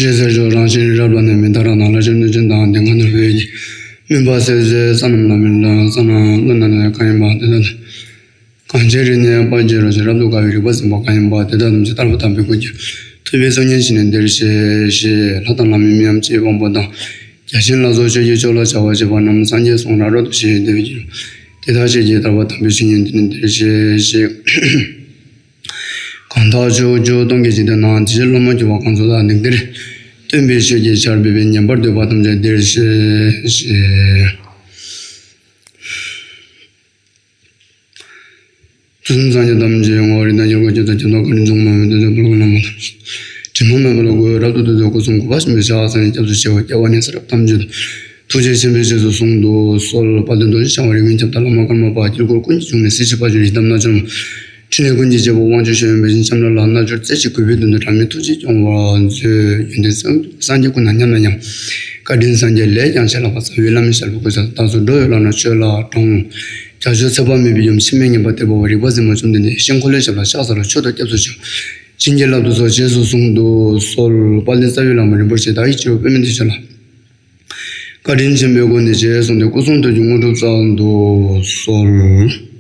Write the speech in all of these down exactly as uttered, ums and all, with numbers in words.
རྗེ་གསེར་མཆོག་རང་བཞིན་རབ་ལ་ནི་མི་རྟག་རང་སྣང་ལ་ཆེར་གནོད་བྱེད་དང་། དེ་ང་ནི་བོད་ཀྱི་མུན་པ་སེལ་མཛད་ས་རྣམས་ལ་མི་ལ་ས་རྣམས་ལ་ནི་གང་ཡིན་པ་དེ་དག་གང་ཅི་རིག་ནས་དཔའ་བརྒྱ་རོ་ཞེས་རབ་ཏུ་དགའ་བའི་རིག་པ་འཛིན་པ་གང་ཡིན་པ་དེ་དག་ཐམས་ཅད་ལྟར་ཕུ་དམ་པའི་སྐུ་གྱུར་ཐུབ་པའི་གསུང་སྙན་ཅི་ནས་འདིར་གཤེགས་ཞེས་ལྷ་དང་ལྷ་མིན་མི་འམ་ཅིའི་དབང་པོ་དང་། བརྒྱ་བྱིན་ལ་སོགས་ཆོས་ཀྱི་མཆོག་ལ་བྱ་བ་བྱེད་པ་རྣམས་སངས་རྒྱས་གསུང་རབ་རབ་ཏུ་ཞི་བའི་དེ་བའི་རྒྱུ། དེ་དག་ཆོས་ཀྱི་ཐར་པ་དམ་པའི་ཆོས་ཉིད་འདི་ནི་འདིར་གཤེགས་ཞེས། གང་དག་ཆོས་སྤྱོད་སྟོང་གི་འཇིག་རྟེན་ན། དེ་ཕྱིར་སློབ་མ་གྱུར་པ་གང་ཚོགས་ལ། དེང་འདིར་སྟོན་པའི་ཆོས་ཀྱི་ཆར་འབེབས་པས། ཉན་པར་འདོད་པ་ཐམས་ཅད་འདིར་གཤེགས་ཞེས། དུས་གསུམ་སངས་རྒྱས་ཐམས་ཅད་ངོ་བོ་རིགས་དང་ཉེར་དགུ་སྤྱི་དང་ཁྱབ་བདག་བཀའ་དྲིན་མཚུངས་མེད་པའི་དོན་དུ་བོད་ལུགས་ནང་མ་དང་། དྲི་མ་མེད་པ་ལ་གུས་པས་རབ་ཏུ་བཏུད་དེ་སྐུ་གསུང་གོ་འཕང་ཆེན་པོའི་ཕྱག་འཚལ་ནས་སྐྱབས་སུ་མཆིའོ། སྐྱབས་པ་ནི་ཚེ་རབས་ཐམས་ཅད་དུ། ཐུགས་རྗེ་ཆེན་པོས་རྗེས་སུ་བཟུང་དུ་གསོལ། དཔལ་ལྡན་རྡོ་རྗེ་འཆང་དབང་རིགས་ཀུན་ཁྱབ་བདག་བླ་མ་ཀརྨ་པ་དཀྱིལ་འཁོར་ཀུན་གྱི་འབྱུང་གནས་གཟི་བརྗིད་དཔལ་གྱུར་ཡི་དམ་རྣལ་འབྱོར་མ། ཕྲིན་ལས་ཀུན་གྱི་རྒྱལ་པོ་དབང་ཕྱུག་ཆོས་དབྱིངས་དཔལ་ཆེན་ལྕམ་དྲལ་ལ། རྣལ་འབྱོར་རྩེ་གཅིག་གུས་པས་མདུན་དུ་དྲང་མི་ཐུགས་རྗེས་སྐྱོང་བར་མཛོད། ཡོན་ཏན་སངས་རྒྱས་ཀུན་དང་མཉམ་ན་ཡང་། བཀའ་དྲིན་སངས་རྒྱས་ལས་ཀྱང་ཆེ་ལ། བརྩེ་བའི་བླ་མའི་ཞབས་ལ་གུས་ཕྱག་བདག་སོགས་འགྲོ་བའི་བླ་ན་ཆོས་ལ་དྲང་། རྒྱ་ཆོས་ཚད་པ་མེད་པའི་ཡུམ་འཆི་མེད་མངོན་པར་བསྟོད་པ་པོ། རིག་པ་འཛིན་མ་བཅོམ་ལྡན་འདས་ཡེ་ཤེས་འཁོར་ལོའི་ཞབས་ལ་ཕྱག་འཚལ་ལོ། མཆོད་དོ་སྐྱབས་སུ་མཆིའོ། བྱིན་གྱིས་བརླབ་ཏུ་གསོལ། རྗེས་སུ་བཟུང་དུ་གསོལ། དཔལ་ལྡན་རྩ་བའི་བླ་མ་རིན་པོ་ཆེ་བདག་གི་སྤྱི་བོར་པདྨའི་ཏེ་ཤ་ལ། བཀའ་དྲིན་ཆེན་པོའི་སྒོ་ནས་རྗེས་བཟུང་སྟེ་སྐུ་གསུང་ཐུགས་ཀྱི་དངོས་གྲུབ་སྩལ་དུ་གསོལ།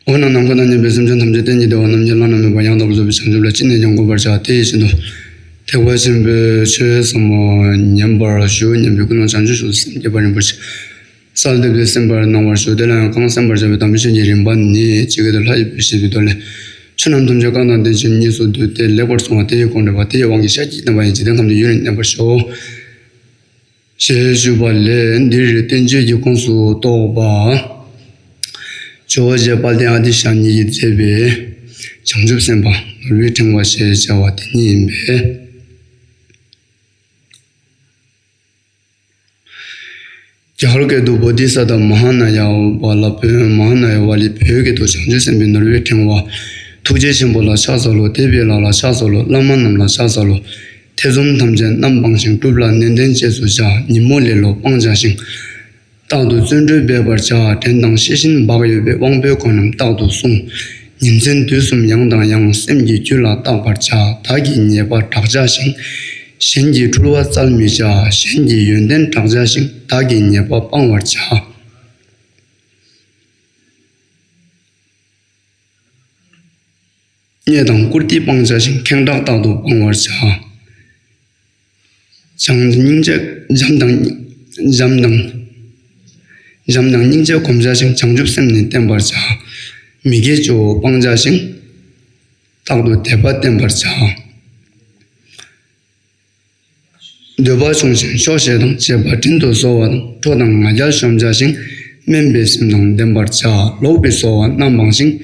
འོ་ན་ནམ་མཁའ་དང་མཉམ་པའི་སེམས་ཅན་ཐམས་ཅད་གཏན་གྱི་བདེ་བ་རྣམ་མཁྱེན་བླ་ན་མེད་པ་ཡང་དག་པར་རྫོགས་པའི་བྱང་ཆུབ་ལ་ཅི་ནས་ཀྱང་འགོད་པར་བྱ། དེ་ཡི་ཕྱིར་དུ་ཐེག་པ་ཆེན་པོའི་ཆོས་ཟབ་མོ་ཉན་པར་ཞུ། ཉན་པའི་ཀུན་སློང་བྱང་ཆུབ་ཤིན་ཏུ་སེམས་བསྐྱེད་པ་རིན་པོ་ཆེ། གསལ་འདེབས་ཏེ་གསན་པར་གནང་བར་ཞུ། དེ་ལ་ཡང་གང་གསན་པར་བྱ་བའི་དམ་པའི་ཆོས་ཀྱི་རིམ་པ་ནི། ཇི་སྐད་དུ་ལྷ་ཡིས་བོད་ཞེས་པའི་མདོ་ལས། ཆོས་རྣམས་ཐམས་ཅད་བསྐལ་དང་ལྡན་ཞིང་གཉིས་སུ་འདུས་ཏེ་ལེགས་པར་གསུངས་པ་དེ་ཡི་དགོངས་འགྲེལ་པ། དེ་ཡི་དབང་གིས་ཤཱཀྱའི་བསྟན་པ་ཡང་འཇིག་རྟེན་ཁམས་ཀྱི་ཡུལ་ནས་གནས་པར་ཤོག། ཞེས་ཞུས་པ་ལས། འདིར་བསྟན་བཅོས་ཀྱི་ཁོངས་སུ་གཏོགས་པ། ཇོ་བོ་རྗེ་དཔལ་ལྡན་ཨ་ཏི་ཤ་ཉིད་ཀྱིས་མཛད་པའི་བྱང་ཆུབ་སེམས་དཔའ་ནོར་བུའི་ཕྲེང་བ་ཞེས་བྱ་བ་དེ་ཉིད་ཡིན་པས། རྒྱ་གར་སྐད་དུ་བོ་དྷི་ས་ཏྭ་མ་ཧཱ་ན་ཡ་བ་ལ་བོད། མ་ཧཱ་ན་ཡ་བ་ལས། བོད་སྐད་དུ་བྱང་ཆུབ་སེམས་དཔའི་ནོར་བུའི་ཕྲེང་བ། ཐུགས་རྗེ་ཆེན་པོ་ལ་ཕྱག་འཚལ་ལོ། དད་པའི་ལྷ་ལ་ཕྱག་འཚལ་ལོ། བླ་མ་རྣམས་ལ་ཕྱག་འཚལ་ལོ། ཐེ་ཚོམ་ཐམས་ཅད་རྣམ་སྤངས་ཤིང་། སྒྲུབ་ལ་ནན་ཏན་རྗེས་སུ་བྱ། ཉིན་མོ་ལེ་ལོ་སྤང་བྱ་ཞིང་། རྟག་ཏུ་བརྩོན་འགྲུས་འབད་པར་བྱ། བྲན་དང་ཤེས་བཞིན་བག་ཡོད་པའི། དབང་པོའི་གོ་རྣམས་རྟག་ཏུ་བསྲུང་། ཉིན་མཚན་དུས་གསུམ་ཡང་དང་ཡང་། སེམས་ཀྱི་རྒྱུད་ལ་བརྟག་པར་བྱ། བདག་གི་ཉེས་པ་བསྒྲག་བྱ་ཞིང་། གཞན་གྱི་འཁྲུལ་བ་བཙལ་མི་བྱ། གཞན་གྱི་ཡོན་ཏན་བསྒྲག་བྱ་ཞིང་། བདག་གི་ཉེས་པ་སྤང་བར་བྱ། བརྙས་དང་བཀུར་སྟི་སྤང་བྱ་ཞིང་། ཁེངས་དྲེགས་རྟག་ཏུ་སྤང་བར་བྱ། བྱམས་སྙིང་རྗེ། བྱམས་དང་། བྱམས་དང་། བྱམས་དང་སྙིང་རྗེ་སྒོམ་བྱ་ཞིང་། བྱང་ཆུབ་སེམས་ནི་བསྟེན་པར་བྱ། མི་དགེ་བཅུ་སྤང་བྱ་ཞིང་། རྟག་ཏུ་དད་པ་བསྟེན་པར་བྱ། འདོད་པ་ཆུང་ཞིང་ཆོག་ཤེས་དང་། བྱས་པ་དྲིན་དུ་གཟོ་བ་དང་། ཁྲོ་དང་ང་རྒྱལ་གཞོམ་བྱ་ཞིང་། དམན་པའི་སེམས་དང་ལྡན་པར་བྱ། ལོག་པའི་གཟོ་བ་རྣམ་སྤངས་ཤིང་།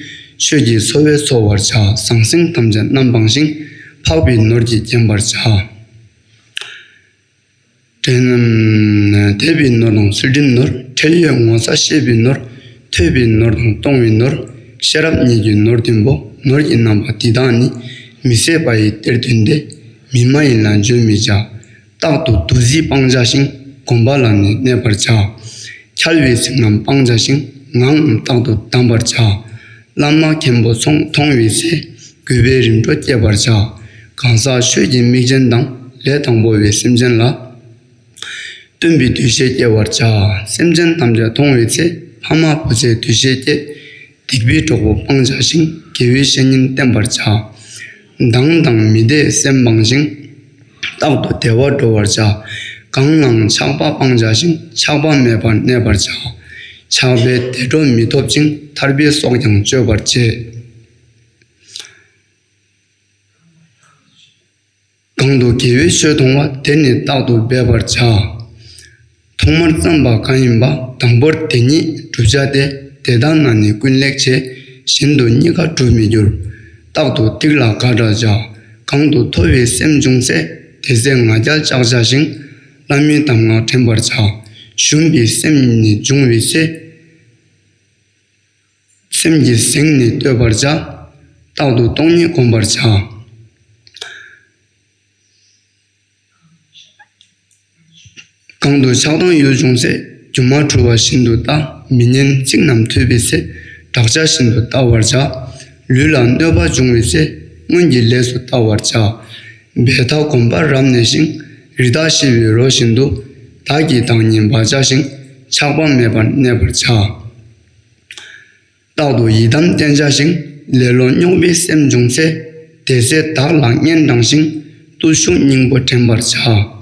ཆོས་ཀྱི་འཚོ་བས་འཚོ་བར་བྱ། ཟང་ཟིང་ཐམས་ཅད་རྣམ་སྤངས་ཤིང་། འཕགས་པའི་ནོར་གྱིས་བརྒྱན་པར་བྱ། དྲན། འདས་པའི་ནོར་དང་ཚུལ་ཁྲིམས་ནོར། ཁྲེལ་ཡོད་ངོ་ཚ་ཤེས་པའི་ནོར། ཐོས་པའི་ནོར་དང་གཏོང་བའི་ནོར། ཤེས་རབ་གཉིས་ཀྱི་ནོར་བདུན་པོ། ནོར་གྱི་རྣམ་པ་འདི་དག་ནི། མི་ཟད་པ་ཡི་གཏེར་སྟོན་ཏེ། མི་སྨྲ་ཡིན་ལ་བརྗོད་མི་བྱ། རྟག་ཏུ་འདུ་འཛི་སྤང་བྱ་ཞིང་། སྒོམ་པ་ལ་ནི་གནས་པར་བྱ། འཁྱལ་བའི་ཚིག་རྣམས་སྤང་བྱ་ཞིང་། ངག་རྣམས་རྟག་ཏུ་བསྡམས་པར་བྱ། བླ་མ་མཁན་པོ་ཚོ་མཐོང་བའི་ཚེ། གུས་པས་རིམ་གྲོ་བསྐྱེད་པར་བྱ། གང་ཟག་ཆོས་ཀྱི་མིག་ཅན་དང་། ལས་དང་པོ་པའི་སེམས་ཅན་ལ། སྟོན་པའི་འདུ་ཤེས་བསྐྱེད་པར་བྱ། སེམས་ཅན་ཐམས་ཅད་མཐོང་བའི་ཚེ། ཕ་མ་བུ་ཚའི་འདུ་ཤེས་བསྐྱེད། སྡིག་པའི་གྲོགས་པོ་སྤང་བྱ་ཞིང་། དགེ་བའི་བཤེས་གཉེན་བསྟེན་པར་བྱ། སྡང་དང་མི་བདེ་སེམས་སྤང་ཞིང་། རྟག་ཏུ་བདེ་བར་འགྲོ་བར་བྱ། གང་ལའང་ཆགས་པ་སྤང་བྱ་ཞིང་། ཆགས་པ་མེད་པར་གནས་པར་བྱ། ཆགས་པས་བདེ་འགྲོ་མི་ཐོབ་ཅིང་། ཐར་པའི་སྲོག་ཀྱང་གཅོད་པར་བྱེད། གང་དུ་དགེ་བའི་ཆོས་མཐོང་བ། དེར་ནི་རྟག་ཏུ་འབད་པར་བྱ། ཐོག་མར་བརྩམས་པ་གང་ཡིན་པ། དང་པོར་དེ་ཉིད་བསྒྲུབ་བྱ་སྟེ། དེ་དག་ན་ནི་ཀུན་ལེགས་བྱེད། གཞན་དུ་གཉིས་ཀ་སྒྲུབ་མི་འགྱུར། རྟག་ཏུ་སྡིག་ལ་དགའ་དྲགས་བྱ། གང་དུ་ཐོབ་པའི་སེམས་བྱུང་ཚེ། དེ་ཚེ་ང་རྒྱལ་བཅག་བྱ་ཞིང་། བླ་མའི་གདམས་ངག་དྲན་པར་བྱ། ཞུམ་པའི་སེམས་ནི་འབྱུང་བའི་ཚེ། སེམས་ཀྱི་གཟེངས་ནི་གཏོད་པར་བྱ། རྟག་ཏུ་སྟོང་ཉིད་བསྒོམ་པར་བྱ། གང་དུ་ཆགས་སྡང་ཡུལ་བྱུང་ཚེ། སྒྱུ་མ་གྲུབ་པ་བཞིན་དུ་ལྟ། མི་སྙན་ཚིག་རྣམས་ཐོས་པའི་ཚེ། བྲག་ཆ་བཞིན་དུ་བལྟ་བར་བྱ། ལུས་ལ་གནོད་པ་འབྱུང་བའི་ཚེ། སྔོན་གྱི་ལས་སུ་བལྟ་བར་བྱ། འབད་ཐག་གོམ་པ་རབ་གནས་ཤིང་། རི་དྭགས་ཤི་བའི་རོ་བཞིན་དུ། བདག་གིས་བདག་ཉིད་སྦ་བྱ་ཞིང་། ཆགས་པ་མེད་པར་གནས་པར་བྱ། རྟག་ཏུ་ཡི་དམ་བསྟེན་བྱ་ཞིང་། ལེ་ལོ་རྙོག་པའི་སེམས་བྱུང་ཚེ། དེ་ཚེ་བདག་ལ་གཉན་དྲངས་ཤིང་། བརྟུལ་ཞུགས་སྙིང་པོ་དྲན་པར་བྱ།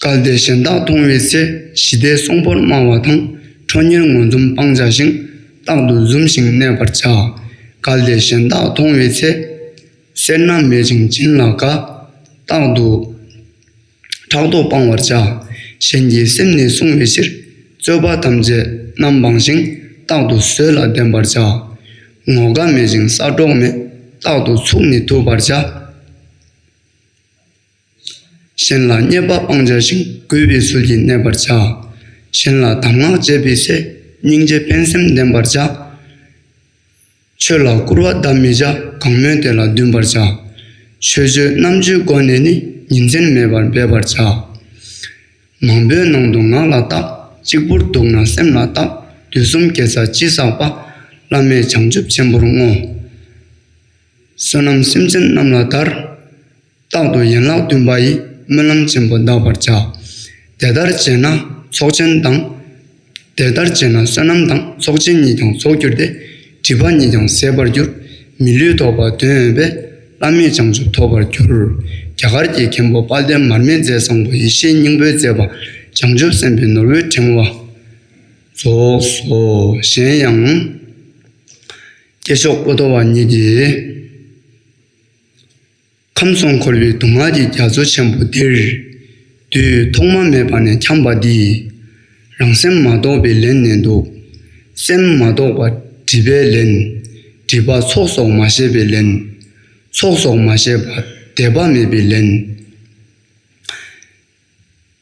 གལ་ཏེ་གཞན་དག་མཐོང་བའི་ཚེ། ཞི་བདེའི་གསོང་པོར་སྨྲ་བ་དང་། ཁྲོ་གཉེར་ངོ་འཛུམ་སྤང་བྱ་ཞིང་། རྟག་ཏུ་འཛུམ་ཞིང་གནས་པར་བྱ། གལ་ཏེ་གཞན་དག་མཐོང་བའི་ཚེ། སེར་སྣ་མེད་ཅིང་བྱིན་ལ་དགའ། རྟག་ཏུ་ཕྲག་དོག་སྤང་བར་བྱ། གཞན་གྱི་སེམས་ནི་བསྲུང་བའི་ཕྱིར། རྩོད་པ་ཐམས་ཅད་རྣམ་སྤངས་ཤིང་། རྟག་ཏུ་བཟོད་ལ་ལྡན་པར་བྱ། ངོ་དགའ་མེད་ཅིང་ས་གྲོགས་མེད། རྟག་ཏུ་ཚུགས་ནི་ཐུབ་པར་བྱ། གཞན་ལ་བརྙས་པ་སྤང་བྱ་ཞིང་། གུས་པའི་ཚུལ་གྱིས་གནས་པར་བྱ། གཞན་ལ་གདམས་ངག་བྱེད་པའི་ཚེ། སྙིང་རྗེ་ཕན་སེམས་ལྡན་པར་བྱ། ཆོས་ལ་སྐུར་བ་གདབ་མི་བྱ། གང་སྨོས་དེ་ལ་འདུན་པར་བྱ། ཆོས་སྤྱོད་རྣམ་བཅུའི་སྒོ་ནས་ནི། ཉིན་མཚན་མེད་པར་འབད་པར་བྱ། མང་པོའི་ནང་དུ་ངག་ལ་བརྟག། གཅིག་པུར་འདུག་ན་སེམས་ལ་བརྟག། དུས་གསུམ་དགེ་རྩ་ཅི་བསགས་པ། བླ་མེད་བྱང་ཆུབ་ཆེན་པོར་བསྔོ། བསོད་ནམས་སེམས་ཅན་རྣམས་ལ་དར། རྟག་ཏུ་ཡན་ལག་བདུན་པ་ཡི། སྨོན་ལམ་ཆེན་པོ་གདབ་པར་བྱ། དེ་ལྟར་བྱས་ན་ཚོགས་ཆེན་དང་། དེ་ལྟར་བྱས་ན་བསོད་ནམས་དང་ཚོགས་ཆེན་གཉིས་ཀྱང་ཚོགས་འགྱུར་ཏེ། སྒྲིབ་པ་གཉིས་ཀྱང་ཟད་པར་འགྱུར། མི་ལུས་ཐོབ་པ་དོན་ཡོད་པས། བླ་མེད་བྱང་ཆུབ་ཐོབ་པར་འགྱུར། རྒྱ་གར་གྱི་མཁན་པོ་དཔལ་ལྡན་མར་མེ་མཛད་བཟང་པོ་ཡེ་ཤེས་སྙིང་པོས་མཛད་པ་བྱང་ཆུབ་སེམས་དཔའི་ནོར་བུའི་ཕྲེང་བ་རྫོགས་སོ། གཞན་ཡང་། སྐྱེས་མཆོག་པོ་ཏོ་བ་ཉིད་ཀྱིས། ཁམས་གསུམ་འཁོར་བའི་སྡུག་བསྔལ་གྱི་རྒྱ་མཚོ་ཆེན་པོ་འདིར། དུས་ཐོག་མ་མེད་པ་ནས་འཁྱམས་པ་འདིས། རང་སེམས་མ་རྟོགས་པའི་ལན་ནས་འདུག། སེམས་མ་རྟོགས་པ་སྒྲིབ་པའི་ལན། སྒྲིབ་པ་ཚོགས་གསོག་མ་ཤེས་པའི་ལན། ཚོགས་གསོག་མ་ཤེས་པ་དད་པ་མེད་པའི་ལན།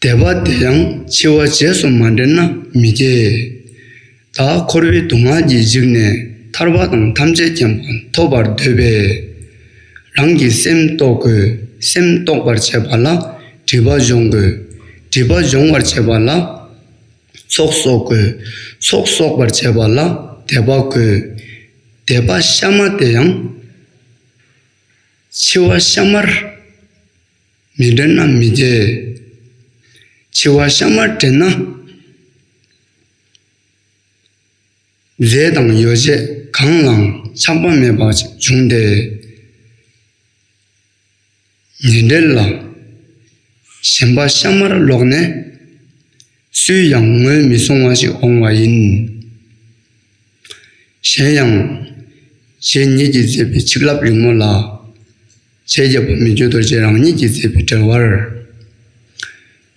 དད་པ་དེ་ཡང་འཆི་བ་རྗེས་སུ་མ་འབྲེལ་ན་མི་སྐྱེ། ད་འཁོར་བའི་སྡུག་བསྔལ་གྱིས་འཇིགས་ནས་ཐར་པ་དང་ཐམས་ཅད་མཁྱེན་པ་ཐོབ་པར་འདོད་པས། རང་གི་སེམས་རྟོགས་དགོས། སེམས་རྟོགས་པར་བྱེད་པ་ལ་སྒྲིབ་པ་སྦྱོང་དགོས། སྒྲིབ་པ་སྦྱོང་བར་བྱེད་པ་ལ་ཚོགས་གསོག་དགོས། ཚོགས་གསོག་པར་བྱེད་པ་ལ་དད་པ་དགོས། དད་པ་གཤའ་མ་དེ་ཡང་འཆི་བ་གཤའ་མར་མི་འདྲེན་ན་མི་སྐྱེ། འཆི་བ་གཤའ་མར་འདྲེན་ན། རྫས་དང་ཡོ་བྱད་གང་ལའང་ཆགས་པ་མེད་པ་ཞིག་བྱུང་སྟེ། ཉེ་འབྲེལ་ལ་ཞེན་པ་གཤའ་མར་ལོག་ནས། སུས་ཡང་ངོས་མི་སྲུང་བ་ཞིག་འོང་བ་ཡིན། གཞན་ཡང་། རྗེ་ཉིད་ཀྱིས་མཛད་པའི་ཆིག་ལབ་རིང་མོ་ལ། རྗེ་རྒྱལ་བ་མི་བསྐྱོད་རྡོ་རྗེ་རང་ཉིད་ཀྱིས་མཛད་པའི་འགྲེལ་བར།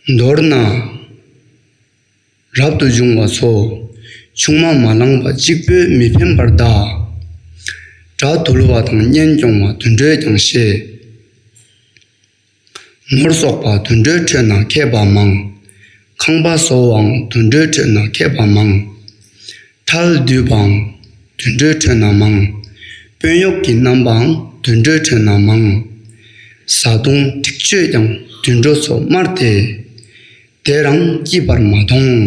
མདོར་ན། རབ་ཏུ་བྱུང་བ་ཚོ། ཆུང་མ་མ་བླངས་པ་གཅིག་པོས་མི་ཕན་པར་གདའ། དགྲ་འདུལ་བ་དང་གཉེན་སྐྱོང་བ་དུད་འགྲོས་ཀྱང་ཤེས། ནོར་གསོག་པ་དུད་འགྲོའི་ཁྲོད་ན་མཁས་པ་མང་། ཁང་པ་བཟོ་བའང་དུད་འགྲོའི་ཁྲོད་ན་མཁས་པ་མང་། ཁྲལ་བསྡུས་པའང་དུད་འགྲོའི་ཁྲོད་ན་མང་། དཔོན་གཡོག་གི་རྣམ་པའང་དུད་འགྲོའི་ཁྲོད་ན་མང་། བཟའ་བཏུང་འཁྲིག་སྤྱོད་ཀྱང་དུད་འགྲོ་ཚོ་དམར་ཏེ། དེ་རང་སྐྱིད་པར་མ་མཐོང་།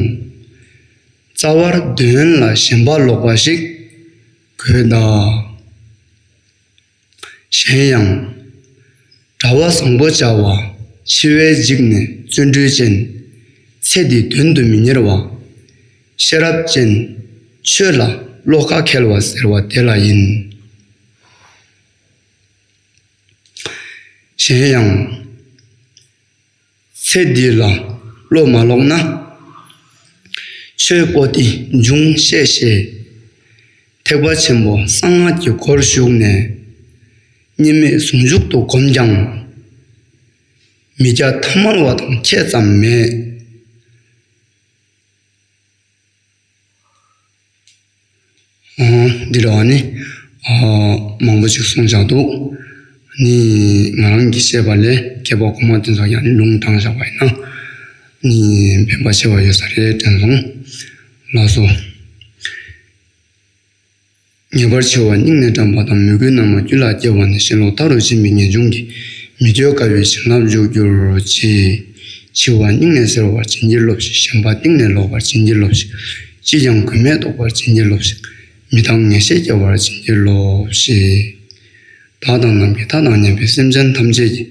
རྩ་བར་དོན་ལ་ཞེན་པ་ལོག་པ་ཞིག་དགོས་གདའ། གཞན་ཡང་། གྲྭ་པ་བཟང་པོ་བྱ་བ། འཆི་བས་འཇིགས་ནས་བརྩོན་འགྲུས་ཅན། ཚེ་འདི་དོན་དུ་མི་གཉེར་བ། ཤེས་རབ་ཅན། ཆོས་ལ་བློ་ཁ་འཁེལ་བ་ཟེར་བ་དེ་ལ་ཡིན། གཞན་ཡང་། ཚེ་འདི་ལ་བློ་མ་ལོག་ན། ཆོས་པོ་ཏི་འབྱུང་ཤེས་ཤེས། ཐེག་པ་ཆེན་པོ་གསང་སྔགས་ཀྱི་སྒོར་ཞུགས་ནས། གཉིས་མེད་ཟུང་འཇུག་ཏུ་གོམས་ཀྱང་། མི་སྐྱ་ཐ་མལ་བ་དང་ཁྱད་ཙམ་མེད། འདི་འདྲ་བ་ནི། མང་པོ་ཅིག་གསུངས་བཞག་འདུག། ནི་ང་རང་གིས་བཤད་པ་ལས་མཁས་པ་གོང་མ་དེ་ཚོ་ཡང་ནི་ལུང་དྲངས་བཞག་པ་ཡིན་ན། ནི་ཕན་པ་ཆེ་བ་ཡོད་ས་རེད་དྲན་སོང་། ལགས་སོ། ངེས་པར་འཆི་བ་སྙིང་ནས་དྲན་པ་དང་། མོས་གུས་རྣལ་མ་རྒྱུད་ལ་སྐྱེ་བ་ནི། ཞེན་ལོག་མཐའ་རུ་ཕྱིན་པའི་ངེས་འབྱུང་གིས། མི་འགྱོད་དཀའ་བའི་བྱིན་རླབས་འཇུག་གྱུར་ཅིག། འཆི་བ་སྙིང་ནས་གཟིར་བར་བྱིན་གྱིས་རློབས་ཤིག། ཞེན་པ་གཏིང་ནས་ལོག་པར་བྱིན་གྱིས་རློབས་ཤིག། ཅིས་ཀྱང་གུས་མེད་རྟོགས་པར་བྱིན་གྱིས་རློབས་ཤིག། མི་བཏང་ངེས་ཤེས་སྐྱེ་བར་བྱིན་གྱིས་རློབས་ཤིག། བདག་དང་ནམ་མཁའི་མཐའ་དང་མཉམ་པའི་སེམས་ཅན་ཐམས་ཅད་ཀྱི་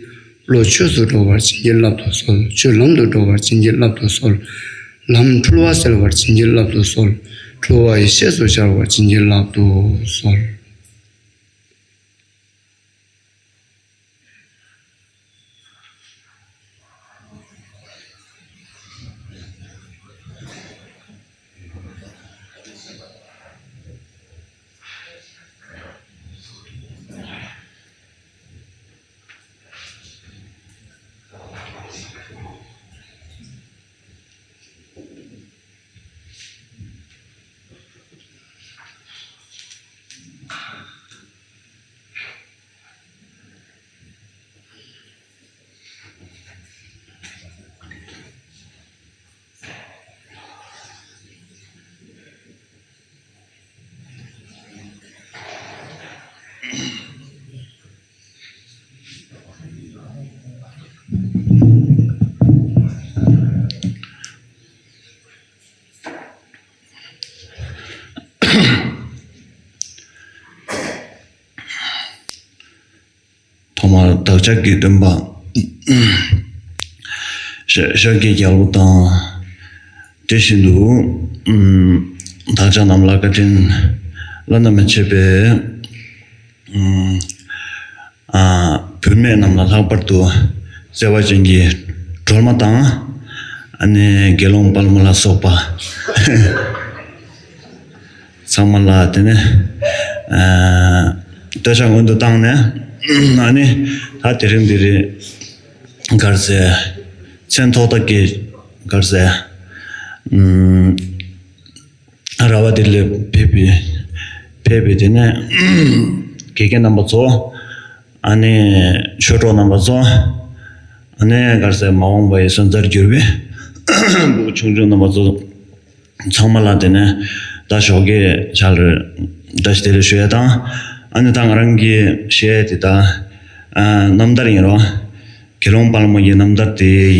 བློ་ཆོས་སུ་འགྲོ་བར་བྱིན་གྱིས་བརླབ་ཏུ་གསོལ། ཆོས་ལམ་དུ་འགྲོ་བར་བྱིན་གྱིས་བརླབ་ཏུ་གསོལ། ལམ་འཁྲུལ་བ་སེལ་བར་བྱིན་གྱིས་བརླབ་ཏུ་གསོལ། འཁྲུལ་བ་ཡེ་ཤེས་སུ་འཆར་བར་བྱིན་གྱིས་བརླབ་ཏུ་གསོལ། ཐོག་མར་བདག་ཅག་གི་སྟོན་པ་ཤཱཀྱའི་རྒྱལ་པོ་དང་། དེ་བཞིན་དུ་བདག་ཅག་རྣམས་ལ་བཀའ་དྲིན་བླ་ན་མི་མཆིས་པའི་བུད་མེད་རྣམས་ལ་ལྷག་པར་དུ་བརྩེ་བ་ཅན་གྱི་སྒྲོལ་མ་དང་། ཨ་ནི་དགེ་སློང་དཔལ་མོ་ལ་སོགས་པ། ཚང་མ་ལ་དེ་ནས་ཨ་བསྟོད་ཕྱག་སྔོན་དུ་བཏང་ནས། ཨ་ནི་ད་དེ་རིང་འདིར་ག་རེ་ཟེར། མཚན་ཐོག་མཐའ་གི་ག་རེ་ཟེར། ཨམ་ར་བ་འདི་ལ་ཕེབས་པའི་ཕེབས་པའི་དེ་ནས་དགེ་རྒན་རྣམ་པ་ཚོ། ཨ་ནི་ཆོས་གྲོགས་རྣམ་པ་ཚོ། ཨ་ནི་ག་རེ་ཟེར། མ་འོངས་པ་ཡི་སོན་རྩར་གྱུར་པའི་ཕྲུ་གུ་ཆུང་ཆུང་རྣམ་པ་ཚོ། ཚང་མ་ལ་དེ་ནས་ད་ཞོགས་ཀའི་ཆར་བཀྲ་ཤིས་བདེ་ལེགས་ཞུ་ཡ་དང་། ཨ་ནི་ད་ང་རང་གི་གཞས་དེ་ད་ཨ་རྣམ་ཐར་ཡིན་རོགས། དགེ་སློང་དཔལ་མོ་ཡི་རྣམ་ཐར་དེ་ཡིན།